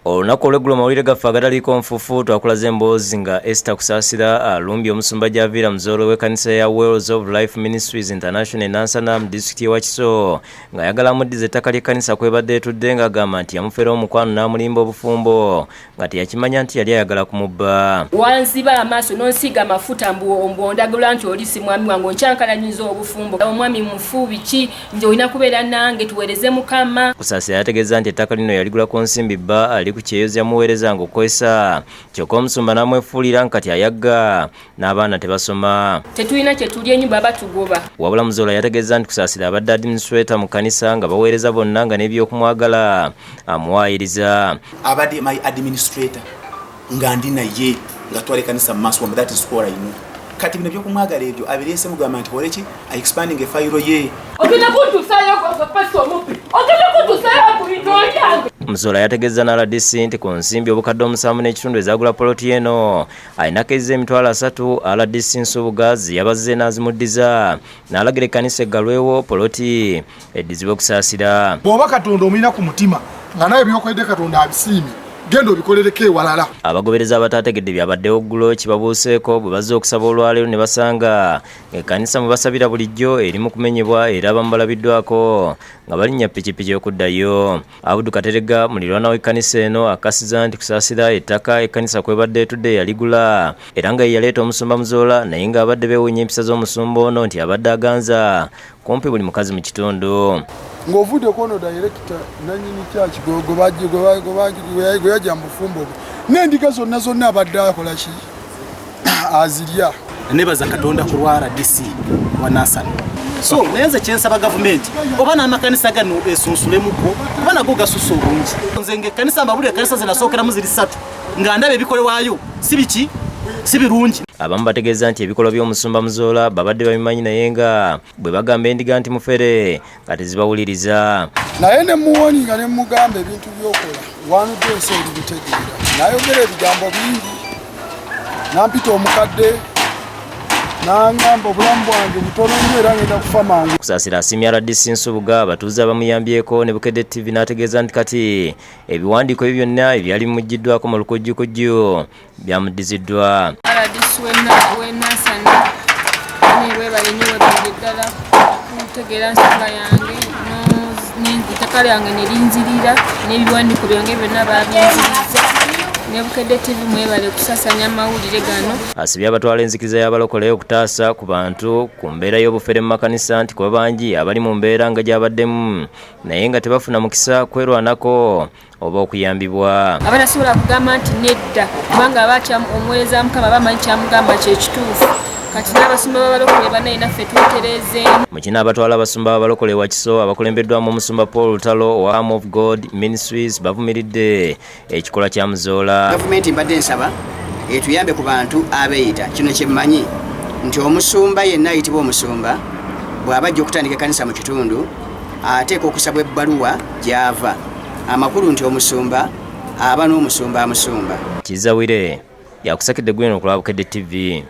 Olunaku olw'eggulo mawulire gaffe agataliiko nfuufu twakulaze emboozi nga Esther Kusaasira alumbye omusumba Gyaviira Muzoolo w'ekkanisa ya Wells of Life Ministries International e Nansana mu disitulikiti y'e Wakiso ng'ayagala amuddize ettaka ly'ekkanisa kw'ebadde etudde ng'agamba nti yamufera omukwano n'amulimba obufumbo nga teyakimanya nti yali ayagala kumubba. Wanziba amaaso n'onsiiga amafuta mbu ondagula nti oli si mwami wange, onkyankalanyiza obufumbo, omwami mufu biki, nze olina kubeera nange tuweereze Mukama. Kusaasira yategeeza nti ettaka lino yaligula ku nsimbi bba ali ku kyeyo ze yamuweerezanga okukozesa kyokka omusumba n'amwefuulira nga kati ayagga n'abaana tebasoma. Tetulina kye tulya, ennyumba batugoba. Wabula Muzola yategeeza nti Kusaasira abadde administrator mu kkanisa nga baweereza bonna nga n'ebyokumwagala amuwaayiriza. Abadde my administrator nga ndi naye nga twala ekkanisa mu maaso, that is all I know. Kati bino byokumwagala ebyo abireese mugamba nti koleki expanding efayiro ye. Ogenda kuntuusaayo pasita omubbi, ogenda kuntuusaayo ku bintu byange. Muzola yategeeza na RDC nti ku nsimbi obukadde 7.5 ezagula poloti eno alinako ezza 30,000 RDC Nsubuga ze yabazze n'azimuddiza n'alagira ekkanisa eggalwewo poloti eddizibwe Kusaasira. Bw'oba Katonda omulina ku mutima nga nawe byokoledde Katonda abisiimye, genda obikolereko ewalala. Abagoberezi abataategedde byabaddewo ggulo kibabuuseeko bwe bazze okusaba olwaleero ne basanga ng'ekkanisa mwe basabira bulijjo eri mu kumenyebwa era abamu balabiddwako nga balinnya pikipiki okuddayo. Abudu Katerega muliraanwa w'ekkanisa eno akasiza nti Kusaasira ettaka ekkanisa kw'ebadde etudde yaligula era nga ye yaleeta omusumba Muzoola naye ng'abadde beewuunya empisa z'omusumba ono nti abadde aganza kumpi buli mukazi mu kitundu. Ng'ovudde kwono dayirekita nannyini kyaki gwe yajja mu bufumbo bwe n'endiga zonna zonna abadde akola ki azirya. Nebaza Katonda ku lwa RDC wa Nansana. So naye nze kyensaba gavumenti oba n'amakanisa gano esunsulemuko kuba nago gasusse obungi. Nze ng'ekkanisa mbabulira ekkanisa ze nasookeramu ziri 3 nga ndaba ebikolebwayo si biki si birungi. Abamu bategeeza nti ebikolwa by'omusumba Muzoola babadde babimanyi naye nga bwe bagamba endiga nti mufere nga tezibawuliriza. Naye ne muwoni nga ne mugamba ebintu by'okola wanudde ensi eri bitegeera. Nayogera ebigambo bingi nampita omukadde n'angamba obulamu bwange butono nnyo era ngenda kufa mangu. Kusaasira asiimye RDC Nsubuga abatuuze abamuyambyeko ne Bukedde TV n'ategeeza nti kati ebiwandiiko ebyo byonna ebyali bimuggiddwako mu lukujjukujju byamuddiziddwa. RDC w'e Nansana webale nnyo, webalire ddala kutegeera nsonga yange, ettaka lyange ne linzirira n'ebiwandiiko byange byonna baabinziriza. Ne Bukedde TV mwebale kusasanya amawulire gano. Asibye abatwala enzikiriza y'abalokole okutaasa ku bantu ku mbeera y'obufere mu makanisa nti kuba bangi abali mu mbeera nga gy'abaddemu naye nga tebafuna mukisa kwerwanako oba okuyambibwa. Abatasobola kugamba nti nedda kubanga aba omuweereza Mukama bamanyi kyamugamba kyekituufu. Kati n'abasumba b'abalokole bannaye naffe twetereezeemu. Mu kino abatwala abasumba b'abalokole Wakiso abakulembeddwamu omusumba Paul Lutalo owa Arm of God Ministries bavumiridde ekikolwa kya Muzoola. Gavumenti mbadde nsaba etuyambe ku bantu abeeyita kino kyemmanyi nti omusumba yenna ayitibwa omusumba bw'aba ajja okutandika ekkanisa mu kitundu ateeka okusaba ebbaluwa gy'ava, amakulu nti omusumba aba n'omusumba amusumba. Kizawire yakusakidde gwino ku lwa Bukedde TV.